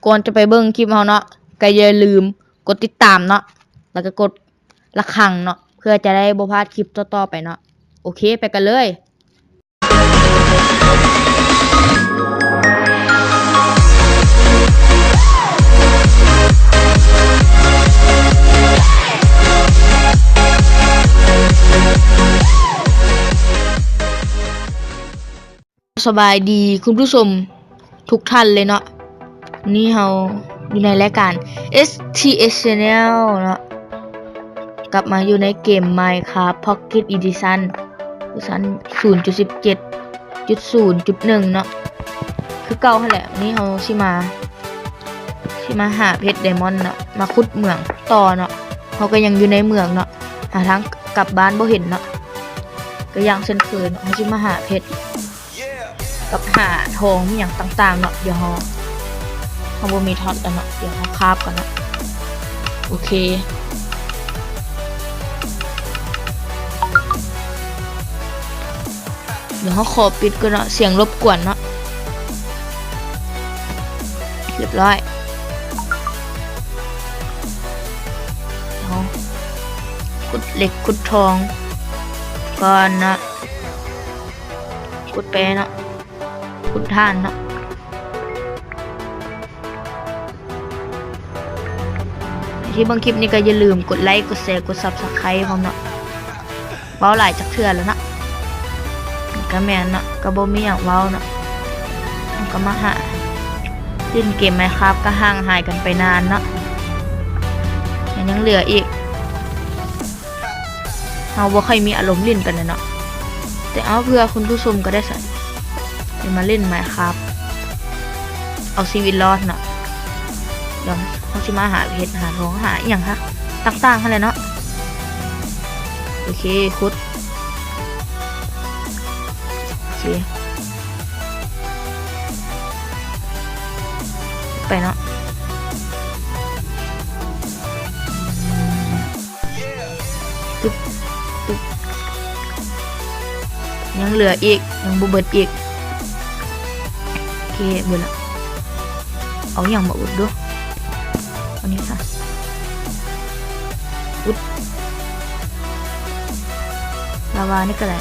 ກ່ອນຈະໄປເບິ່ງຄລິບເຮົາເນາະ ກໍຢ່າລືມກົດຕິດຕາມເນາະ ແລ້ວກໍກົດລະຄັງເນາະ ເພື່ອຈະໄດ້ບໍ່ພາດຄລິບຕໍ່ໆໄປເນາະ. ໂອເຄ ໄປກັນເລີຍ. ສະບາຍດີຄຸນຜູ້ຊົມທຸກທ່ານເລີຍເນາະ. ນີ້ເຮົາຢູ່ໃນລາຍການ ເອສທີເອສ Channel ເນາະ, ກັບມາຢູ່ໃນເກມ Minecraft Pocket Edition ເວີຊັນສູນຈຸດສິບເຈັດຈຸດສູນຈຸດໜຶ່ງເນາະ ຄືເກົ່າຫັ້ນແຫຼະ. ນີ້ເຮົາຊິມາ ຊິມາຫາເພັດໄດມອນເນາະ ມາຂຸດເໝືອງຕໍ່ເນາະ. ເຮົາກໍຍັງຢູ່ໃນເມືອງເນາະ ຫາທາງກັບບ້ານບໍ່ເຫັນເນາະ ກໍຢ່າງເຊັ່ນເຄີຍເນາະ ເຮົາຊິມາຫາເພັດ ກັບຫາທອງອີ່ຫຍັງຕ່າງໆເນາະ. ດຽວເຮົາ ເຮົາບໍ່ມີທັດແລ້ວເນາະ ດຽວເຮົາຄາບກ່ອນເນາະ. ໂອເຄ ດຽວເຮົາຂໍປິດກ່ອນເນາະ ສຽງລົບກວນເນາະ. ຮຽບຮ້ອຍ ເຮົາຂຸດເຫຼັກຂຸດທອງກ່ອນເນາະ ຂຸດແປເນາະ ຂຸດຖ່ານເນາະ. ທີ່ເບິ່ງຄລິບນີ້ກໍຢ່າລືມກົດໄລ ກົດແຊ ກົດ Subscribe ພ້ອມເນາະ. ເວົ້າຫຼາຍຈັກເທື່ອແລ້ວເນາະ ກໍແມ່ນເນາະ ກໍບໍ່ມີຫຍັງເວົ້າເນາະ. ກໍມາຫາຫຼິ້ນເກມ Minecraft ກໍຫ່າງຫາຍກັນໄປນານເນາະ ແລ້ວຍັງເຫຼືອອີກ ເຮົາບໍ່ຄ່ອຍມີອາລົມຫຼິ້ນປານໃດເນາະ ແຕ່ເອົາເພື່ອຄຸນຜູ້ຊົມກໍໄດ້ຊັ້ນ ຊິມາຫຼິ້ນ Minecraft ເອົາຊີວິດລອດເນາະ. ດຽວເຮົາຊິມາຫາເຫັດ ຫາທອງ ຫາອີ່ຫຍັງຫາຕ່າງໆຫັ້ນແຫຼະເນາະ. ໂອເຄ ຂຸດ ໂອເຄ ໄປເນາະ. ຕຶບ ຕຶບ ຍັງເຫຼືອອີກ ຍັງບໍ່ເບິດອີກ. ໂອເຄ ເບິດລະ. ເອົາຫຍັງມາອຸດດູ ອັນນີ້ຊະ ອຸດ ລາວານີ້ກໍໄດ້.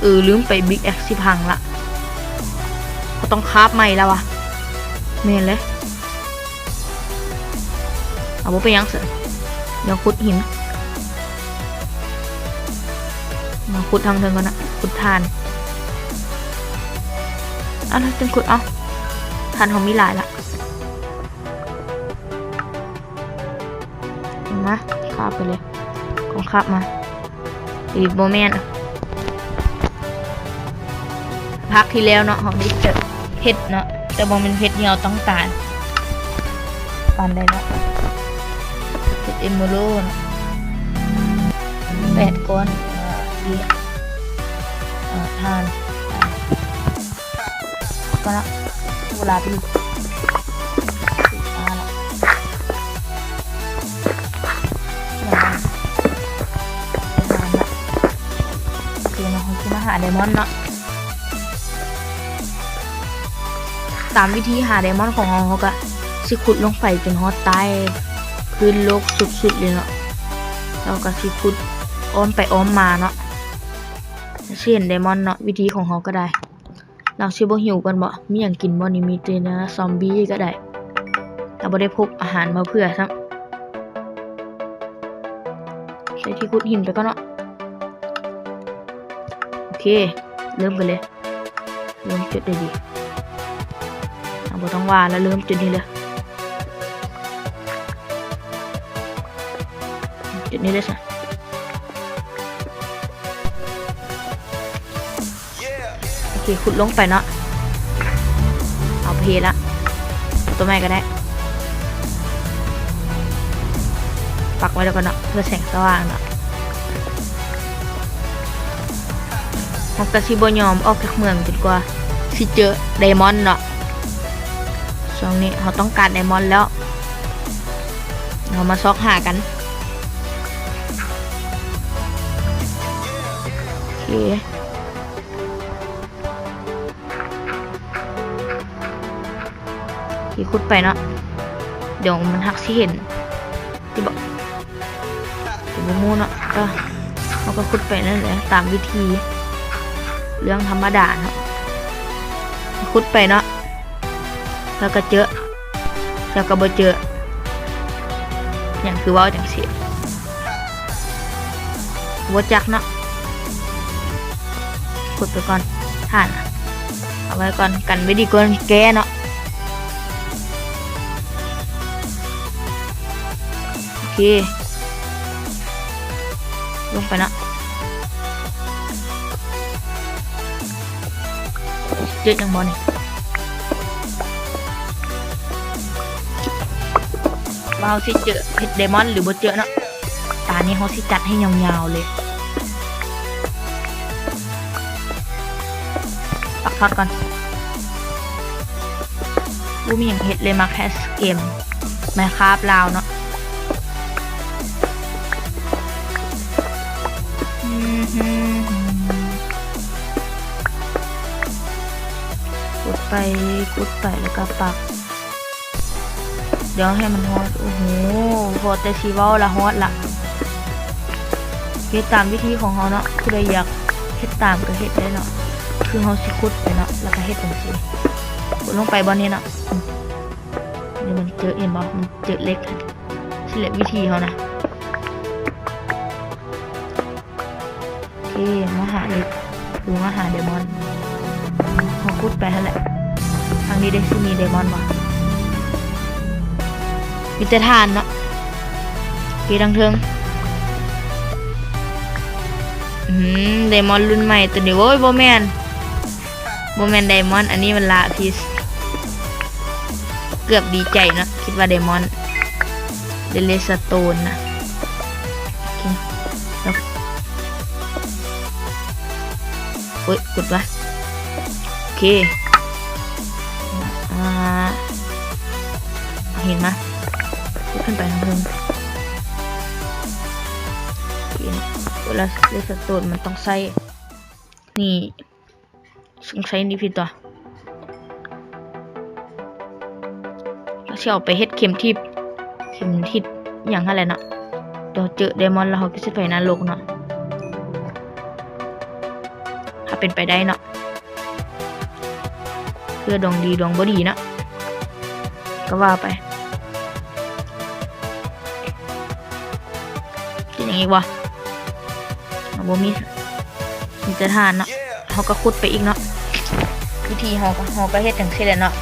ເອີ ລືມໄປ Pickaxe ຊິພັງລະ ເຮົາຕ້ອງຄາບໃໝ່ລະວະ. ແມ່ນເລີຍ. ເອົາ ບໍ່ເປັນຫຍັງຊັ້ນ ດຽວຂຸດຫີນ ມາຂຸດທາງເທິງກ່ອນນະ ຂຸດຖ່ານ. ເອົາ ແລ້ວຈຶ່ງຂຸດ ເອົາ ຖ່ານເຮົາມີຫຼາຍລະ. ມາ ຄາບໄປເລີຍ ຂອງຄາບມາ. ອີ ບໍ່ແມ່ນ ພາກທີ່ແລ້ວເນາະ ເຮົາໄດ້ເຈີເພັດເນາະ ແຕ່ບໍ່ແມ່ນເພັດທີ່ເຮົາຕ້ອງການປານໃດເນາະ. ເພັດ Emerald ເນາະ ແປດກ້ອນ ເອີ ເອີ ຖ່ານ ກໍລະ ເວລາໄປ ມາລະ ໂອເຄເນາະ ເຮົາຊິມາຫາໄດມອນເນາະ. ຕາມວິທີຫາໄດມອນຂອງເຮົາ ເຮົາກະຊິຂຸດລົງໄປຈົນຮອດໃຕ້ພື້ນໂລກສຸດໆເລີຍເນາະ ແລ້ວກະຊິຂຸດອ້ອມໄປອ້ອມມາເນາະ ຊິເຫັນໄດມອນເນາະ. ວິທີຂອງເຮົາກະໄດ້ ລາວຊິບໍ່ຫິວກ່ອນບໍ? ມີຫຍັງກິນບໍ່ນີ້? ມີແຕ່ເນື້ອຊອມບີ້ກໍໄດ້ ລາວບໍ່ໄດ້ພົກອາຫານມາເພື່ອຊ້ຳ. ໃສ່ທີ່ຂຸດຫີນໄປກ່ອນເນາະ. ໂອເຄ ເລີ່ມກັນເລີຍ ເລີ່ມຈຸດໃດດີ? ເຮົາບໍ່ຕ້ອງວ່າລະ ເລີ່ມຈຸດນີ້ເລີຍ ຈຸດນີ້ເລີຍຊະ. ໂອເຄ ຂຸດລົງໄປເນາະ ເອົາ ເພລະ ຕົວໃໝ່ກໍໄດ້ ປັກໄວ້ແລ້ວກ່ອນເນາະ ເພື່ອແສງສະຫວ່າງເນາະ. ເຮົາກໍຊິບໍ່ຍອມອອກຈາກເມືອງຈົນກວ່າຊິເຈີໄດມອນເນາະ. ຊ່ວງນີ້ເຮົາຕ້ອງການໄດມອນແລ້ວ ເຮົາມາຊອກຫາກັນ. ໂອເຄ ຊິຂຸດໄປເນາະ ດຽວມັນຫາກຊິເຫັນ ຊິບອກ ກໍບໍ່ຮູ້ເນາະ ກໍ ເຮົາກໍຂຸດໄປນັ້ນແຫຼະ ຕາມວິທີເລື່ອງທຳມະດາເນາະ ຂຸດໄປເນາະ ແລ້ວກໍເຈີ ແລ້ວກໍບໍ່ເຈີ ຫຍັງຄືເວົ້າຈັ່ງຊີ້ ບໍ່ຈັກເນາະ ຂຸດໄປກ່ອນ ຖ່ານ ເອົາໄວ້ກ່ອນ ກັນໄວ້ດີກວ່າແກ້ເນາະ. ໂອເຄ ລົງໄປເນາະ ເຈີຫຍັງບໍ່ນີ້ ວ່າເຮົາຊິເຈີເຫັດໄດມອນຫຼືບໍ່ເຈີເນາະ ຕານີ້ເຮົາຊິຈັດໃຫ້ຍາວໆເລີຍ ປັກທອດກ່ອນ. ບໍ່ມີຫຍັງເຮັດເລີຍ ມາແຄສເກມ Minecraft ລາວເນາະ ຂຸດໄປ ຂຸດໄປ ແລ້ວກໍປັກ ດຽວໃຫ້ມັນຮອດ ໂອ້ໂຫ ພໍແຕ່ຊິເວົ້າລະຮອດລະ ເຮັດຕາມວິທີຂອງເຮົາເນາະ ຜູ້ໃດຢາກເຮັດຕາມກໍເຮັດໄດ້ເນາະ ຄືເຮົາຊິຂຸດໄປເນາະ ແລ້ວກໍເຮັດຈັ່ງຊີ້ ຂຸດລົງໄປບ່ອນນີ້ເນາະ ນີ້ມັນເຈີ ເຫັນບໍ່ ມັນເຈີເຫຼັກ ຊີ້ແຫຼະວິທີເຮົານະ. ໂອເຄ ມາຫາເຫຼັກ ຫຼືມາຫາໄດມອນ ເຮົາຂຸດໄປຫັ້ນແຫຼະ ທາງນີ້ເດ ຊິມີໄດມອນບໍ່ ມີແຕ່ຖ່ານເນາະ ໂອເຄ ທາງເທິງ ອືມ ໄດມອນລຸ້ນໃໝ່ຕົວນີ້ ໂອ້ຍ ບໍ່ແມ່ນ ບໍ່ແມ່ນໄດມອນ ອັນນີ້ມັນລາພິສ ເກືອບດີໃຈເນາະ ຄິດວ່າໄດມອນ ເຣດສະໂຕນນະ ໂອເຄ ໂອ້ຍ ກົດວ່າ ໂອເຄ ອ່າ ເຫັນມາ ຂຶ້ນໄປທາງເທິງ ໂອເຄ ເວລາເຣດສະໂຕນມັນຕ້ອງໃຊ້ ນີ້ ສົງໄສນີ້ຜິດຕົວະ ລະຊິເອົາໄປເຮັດເຂັມທິດ ເຂັມທິດຫຍັງຫັ້ນແຫຼະເນາະ ດຽວເຈີໄດມອນແລ້ວເຮົາກໍຊິໄປນະລົກເນາະ ຖ້າເປັນໄປໄດ້ເນາະ ເພື່ອດວງດີດວງບໍ່ດີເນາະ ກໍວ່າໄປ. ເປັນຫຍັງອີກບໍ່? ເຮົາບໍ່ມີ ມີແຕ່ຖ່ານເນາະ ເຮົາກໍຂຸດໄປອີກເນາະ ວິທີເຮົາກໍ ເຮົາກໍເຮັດຈັ່ງຊີ້ແຫຼະເນາະ ໂ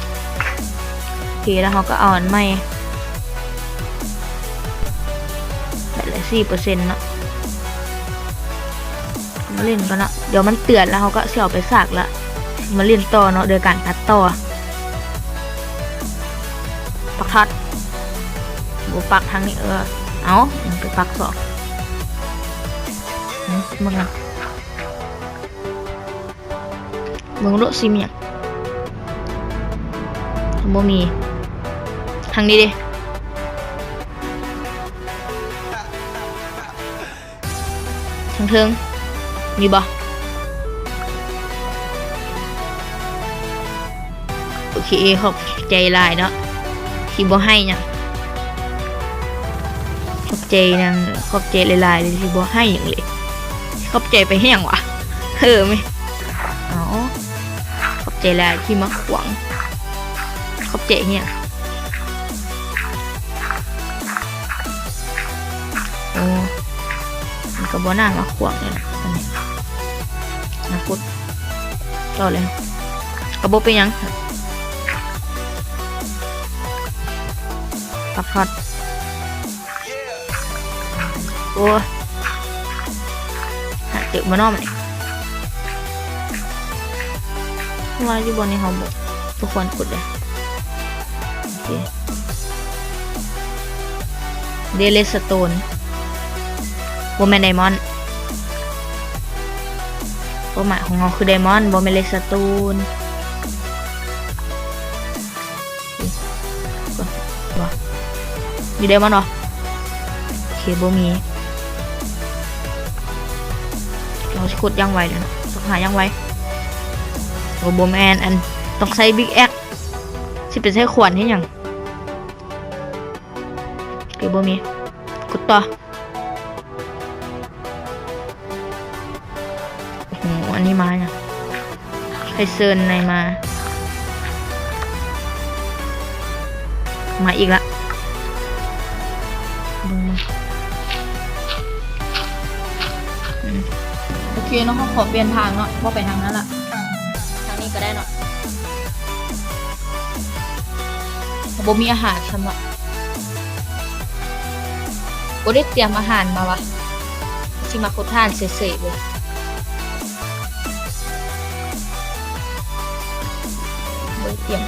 ອເຄ ແລ້ວເຮົາກໍເອົາອັນໃໝ່ ໄດ້ແລ້ວສີ່ເປີເຊັນເນາະ ມາຫຼິ້ນກ່ອນເນາະ ດຽວມັນເຕືອນແລ້ວເຮົາກໍຊິເອົາໄປສາກລະ ມາຫຼິ້ນຕໍ່ເນາະ ໂດຍການຕັດຕໍ່ ປັກທອດ ບໍ່ປັກທາງນີ້ ເອີ ເອົາ ໄປປັກສອງ ເບິ່ງນະ ເບິ່ງໂລດຊິມີຫຍັງ ບໍ່ມີ ທາງນີ້ເດ. ເທິງໆ ມີບໍ່? ໂອເຄ ຂອບໃຈຫຼາຍເນາະ ທີ່ບໍ່ໃຫ້ຫຍັງ ຂອບໃຈນາງ ຂອບໃຈຫຼາຍໆ ທີ່ບໍ່ໃຫ້ຫຍັງເລີຍ ຂອບໃຈໄປເຮັດຫຍັງວະ ເອີ ແມ່ນ ເອົາ ຂອບໃຈຫຼາຍທີ່ມາຂວາງ ຂອບໃຈເຮັດຫຍັງ? ໂອ້ ມັນກໍບໍ່ໜ້າມາຂວາງເລີຍນະ ອັນນີ້ ນາກົດຕໍ່ເລີຍ ກໍບໍ່ເປັນຫຍັງ ພັກຜ່ອນ ໂອ້ ຫາເຈີບໍ່ເນາະ ມັນນີ້ ວ່າຢູ່ບ່ອນນີ້ເຮົາບໍ່ ບໍ່ຄວນກົດເດ້ ໂອເຄ ເດເຣດສະໂຕນ ບໍ່ແມ່ນໄດມອນ ເປົ້າໝາຍຂອງເຮົາຄືໄດມອນ ບໍ່ແມ່ນເຣດສະໂຕນ ບໍ່ ມີໄດມອນບໍ່? ໂອເຄ ບໍ່ມີເຮົາຊິຂຸດຢ່າງໄວເລີຍເນາະ ຊອກຫາຢ່າງໄວ ໂອ້ ບໍ່ແມ່ນ ອັນ ຕ້ອງໃຊ້ບິກແອັກ ຊິໄປໃຊ້ຂວານເຮັດຫຍັງ? ຄືບໍ່ມີ. ກົດຕໍ່. ໂອ້ໂຫ ອັນນີ້ມາຫຍັງ? ໃຫ້ເຊີນໃນມາ ມາອີກລະ. ເບິ່ງມາ ອືມ ໂອເຄເນາະ, ເຮົາຂໍປ່ຽນທາງເນາະ, ບໍ່ໄປທາງນັ້ນລະ, ທາງນີ້ກໍໄດ້ເນາະ. ບໍ່ມີອາຫານຊ້ຳເນາະ, ບໍ່ໄດ້ຕຽມອາຫານມາວະ, ຊິມາຂຸດຖ່ານເສີຍໆເລີຍ. ບໍ່ໄດ້ຕຽມ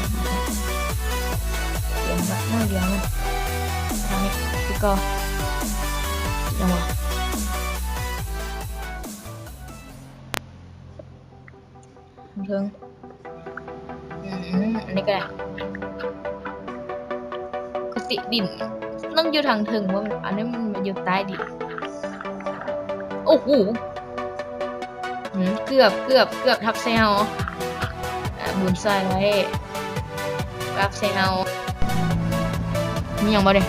ຕຽມໄວ້ໜ້ອຍດຽວນະ. ທາງນີ້ຄືເກົ່າ. ຫຍັງວະ? ເທິງ. ອືມ ອັນນີ້ກໍໄດ້. ກະຕິດິນ ມັນຢູ່ທາງເທິງບໍ່? ອັນນີ້ມັນຢູ່ໃຕ້ດິນ. ໂອ້ໂຫ ອືມ ເກືອບ ເກືອບ ເກືອບທັບໃສ່ເຮົາ. ອາ ບຸນຊ່ອຍໄວ້ ລັກໃສ່ເຮົາ. ມີຫຍັງບໍ່ເດ?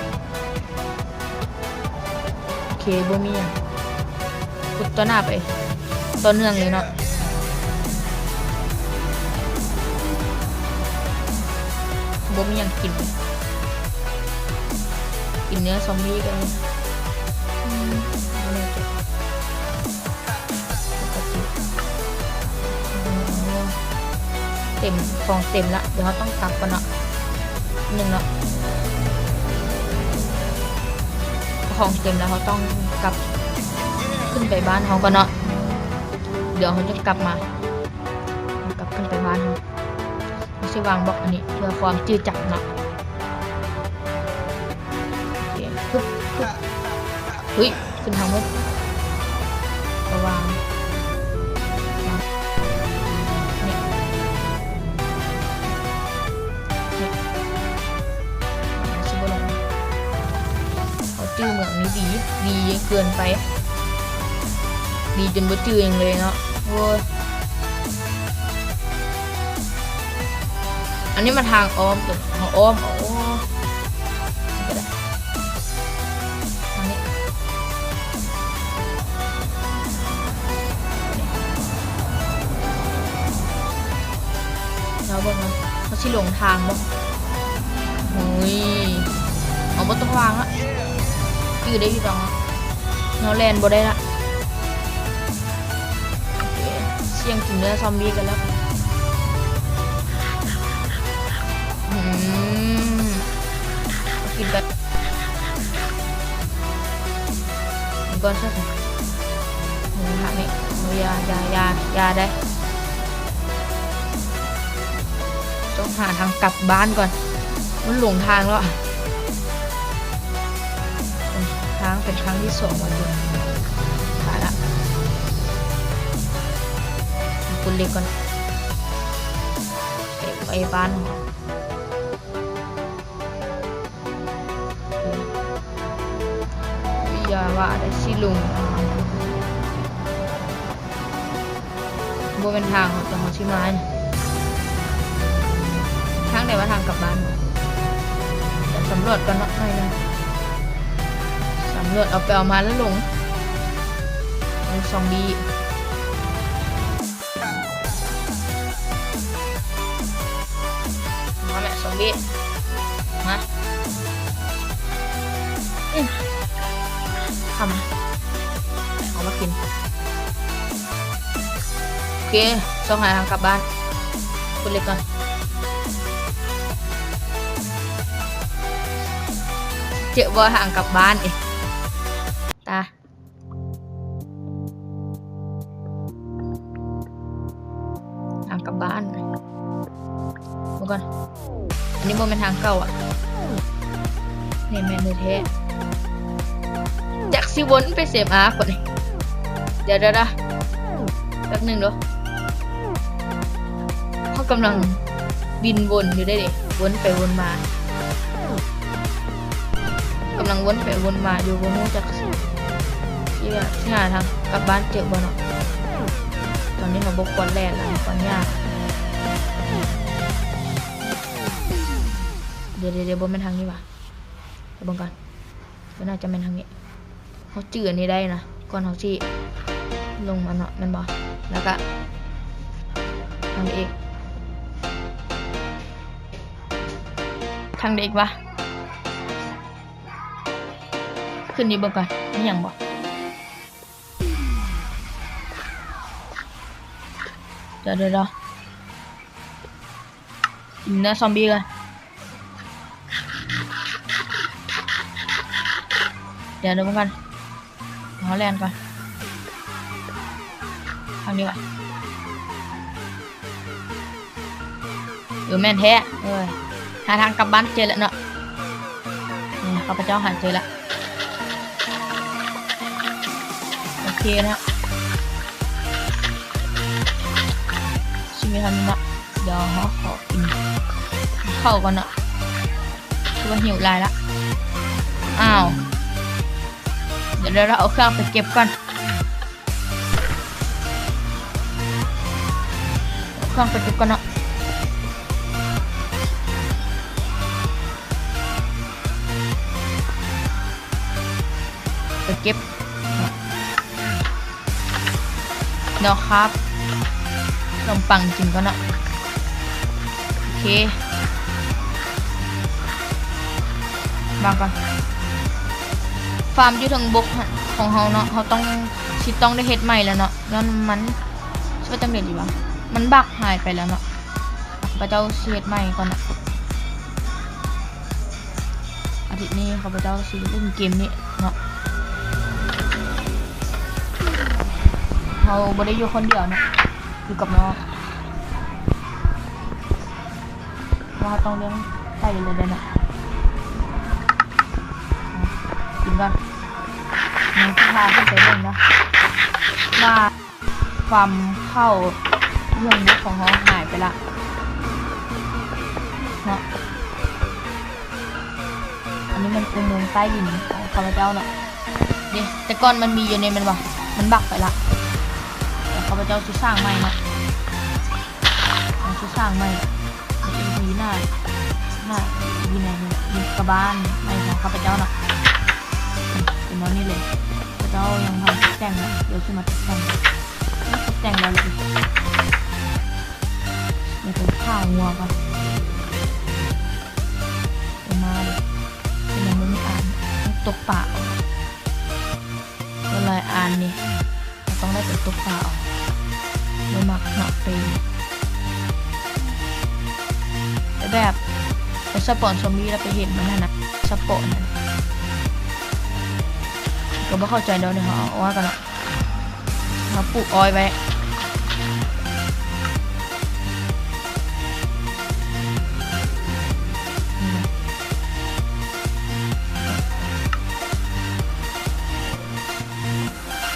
ໂອເຄ ບໍ່ມີຫຍັງ. ກົດຕໍ່ໜ້າໄປ ຕໍ່ເນື່ອງເລີຍເນາະ. ບໍ່ມີຫຍັງກິນ ກິນເນື້ອຊອມບີ້ກໍໄດ້. ອືມ ບໍ່ແນ່ໃຈ. ເຕັມ ຂອງເຕັມລະ, ດຽວເຮົາຕ້ອງກັບກ່ອນເນາະ ໜຶ່ງເນາະ. ຂອງເຕັມລະ ເຮົາຕ້ອງກັບຂຶ້ນໄປບ້ານເຮົາກ່ອນເນາະ, ດຽວເຮົາຈະກັບມາ ກັບຂຶ້ນໄປບ້ານເຮົາ. ເຮົາຊິວາງບລັອກອັນນີ້ເພື່ອຄວາມຈື່ຈຳເນາະ. ໂອເຄ ປຶບ ປຶບ ເຮີ້ຍ ຂຶ້ນທາງເວີ້ຍ ກະວາງ ນີ້ ນີ້ ຊິບໍ່ລົງ. ເຮົາຈື່ເມືອງນີ້ດີ ດີເກີນໄປ ດີຈົນບໍ່ຈື່ຫຍັງເລີຍເນາະ. ໂອ້ຍ ອັນນີ້ມັນທາງອ້ອມ ເຮົາອ້ອມເອົາ. ໂອ້ ນີ້ກໍໄດ້ ທາງນີ້ ລອເບິ່ງເນາະ ເຮົາຊິຫຼົງທາງບໍ່? ໂອ້ຍ ເຮົາບໍ່ຕ້ອງວາງລະ ຈື່ໄດ້ຢູ່ດອກເນາະ. ເຮົາແລ່ນບໍ່ໄດ້ລະ. ໂອເຄ ສ່ຽງກິນເນື້ອຊອມບີ້ກັນລະ. ອືມ ກິນໄປ ກິນກ່ອນຊະ. ນີ້ ທາງນີ້ ໂອ້ ຢ່າ ຢ່າ ຢ່າ ຢ່າໄດ໋. ຕ້ອງຫາທາງກັບບ້ານກ່ອນ ມັນຫຼົງທາງແລ້ວ. ທາງເປັນຄັ້ງທີສອງວ່າ ຕາຍລະ. ຂຸດເຫຼັກກ່ອນ ເກັບໄວ້ບ້ານ. ຢ່າວ່າໄດ້ຊິລົງ ບໍ່ແມ່ນທາງເຮົາ ແຕ່ເຮົາຊິມານີ້ ທາງໃດວ່າທາງກັບບ້ານ? ດຽວສຳຫຼວດກ່ອນເນາະ ໜ້ອຍໜຶ່ງ ສຳຫຼວດເອົາໄປເອົາມາແລ້ວຫຼົງ. ໂອ້ ຊອມບີ້ ມາແມ່ຊອມບີ້ ມາ. ອື ຄຳ ເອົາມາກິນ. ໂອເຄ ຊອກຫາທາງກັບບ້ານ. ຂຸດເຫຼັກກ່ອນ. ເຈີບໍ່ທາງກັບບ້ານເອ ຕາ ທາງກັບບ້ານ. ເບິ່ງກ່ອນ ອັນນີ້ບໍ່ແມ່ນທາງເກົ່າອະ. ນີ້ແມ່ນແທ້ໆ ຈັກຊິວົນໄປເຊມອາກວ່ານີ້. ດຽວໆໆ ແປັບໜຶ່ງເດີ ເຮົາກຳລັງບິນວົນຢູ່ເດ້ ວົນໄປວົນມາ. ກຳລັງວົນໄປວົນມາຢູ່ ບໍ່ຮູ້ຈັກຊິ ຊິຫາທາງກັບບ້ານເຈີບໍ່ເນາະ. ຕອນນີ້ເຮົາບໍ່ຄວນແລ່ນລະ ຄວນຍ່າງ. ດຽວໆໆ ບໍ່ແມ່ນທາງນີ້ຫວາ? ດຽວເບິ່ງກ່ອນ. ບໍ່ໜ້າຈະແມ່ນທາງນີ້. ເຮົາຈື່ອັນນີ້ໄດ້ນະ ກ່ອນເຮົາຊິລົງມາເນາະ ແມ່ນບໍ່? ແລ້ວກະທາງໃດອີກ? ທາງໃດອີກຫວາ? ຂຶ້ນຢູ່ເບິ່ງກ່ອນ ມີຫຍັງບໍ່? ດຽວໆໆ ກິນເນື້ອຊອມບີ້ກ່ອນ. ດຽວເບິ່ງກ່ອນ ເຮົາແລ່ນກ່ອນ ທາງນີ້ຫວາ? ເອີ ແມ່ນແທ້. ເອີ ຫາທາງກັບບ້ານເຈີແລ້ວເນາະ. ນີ້ ຂ້າພະເຈົ້າຫາເຈີແລ້ວ. ໂອເຄເນາະ ຊິມີເທົ່ານີ້ເນາະ. ດຽວເຮົາຂໍກິນເຂົ້າກ່ອນເນາະ ຄືວ່າຫິວຫຼາຍລະ. ອ້າວ ດຽວເຮົາເອົາເຄື່ອງໄປເກັບກ່ອນ ເອົາເຄື່ອງໄປເກັບກ່ອນເນາະ. ໄປເກັບເນາະ ດຽວຄາບຂະໜົມປັງກິນກ່ອນເນາະ. ໂອເຄ ວາງກ່ອນ. ຟາມຢູ່ເທິງບົກຂອງເຮົາເນາະ ເຮົາຕ້ອງ ຊິຕ້ອງໄດ້ເຮັດໃໝ່ແລ້ວເນາະ ຍ້ອນມັນ ຊິວ່າຈັ່ງໃດດີວະ ມັນບັກຫາຍໄປແລ້ວເນາະ. ຂ້າພະເຈົ້າຊິເຮັດໃໝ່ກ່ອນເນາະ. ອາທິດນີ້ຂ້າພະເຈົ້າຊິເລ່ນເກມນີ້ເນາະ. ເຮົາບໍ່ໄດ້ຢູ່ຄົນດຽວເນາະ ຢູ່ກັບນ້ອງ. ເພາະເຮົາຕ້ອງລ້ຽງໄກ່ແລ້ວເດ້ເນາະ. ກິນກ່ອນ. ຍັງຊິພາຂຶ້ນໄປເບິ່ງເນາະ ວ່າ ຟາມເຂົ້າເມືອງບຸກຂອງເຮົາຫາຍໄປລະເນາະ. ອັນນີ້ແມ່ນອຸໂມງໃຕ້ດິນຂອງຂ້າພະເຈົ້າເນາະ. ເດ້ ແຕ່ກ່ອນມັນມີຢູ່ນີ້ແມ່ນບໍ່? ມັນບັກໄປລະ. ແຕ່ຂ້າພະເຈົ້າຊິສ້າງໃໝ່ເນາະ. ເຮົາຊິສ້າງໃໝ່ໃນອີພີໜ້າ ໜ້າ ອີພີໃນນີ້ ກະບ້ານໃໝ່ຂອງຂ້າພະເຈົ້າເນາະ. ເປັນແນວນີ້ເລີຍ. ເຂົາເຈົ້າຍັງບໍ່ທັນຕົກແຕ່ງເນາະ. ດຽວຊິມາຕົກແຕ່ງ. ຕົກແຕ່ງແລ້ວເລີຍ. ດຽວໄປຂ້າງົວກ່ອນ. ເອົາມາເລີຍ. ເປັນຫຍັງບໍ່ມີອານ? ຕົກປາ. ສ່ວນຫຼາຍອັນນີ້ ເຮົາຕ້ອງໄດ້ໄປຕົກປາເອົາ. ບໍ່ມັກເນາະ ໄປ ໄປແບບ ໄປສະປອນຊອມບີ້ແລ້ວໄປເຫັນມັນຫັ້ນນະ ສະປອນຫັ້ນ. ກໍບໍ່ເຂົ້າໃຈດອກ ດຽວເຮົາເອົາອອກກ່ອນເນາະ. ເຮົາປູກອ້ອຍໄວ້.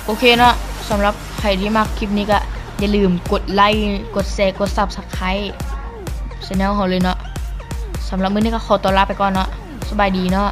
ໂອເຄເນາະ, ສຳລັບໃຜທີ່ມັກຄລິບນີ້ກະຢ່າລືມກົດໄລ, ກົດແຊ, ກົດຊັບສະໄຄຣບ໌ແຊນແນວເຮົາເລີຍເນາະ. ສຳລັບມື້ນີ້ກະຂໍຕົວລາໄປກ່ອນເນາະ. ສະບາຍດີເນາະ.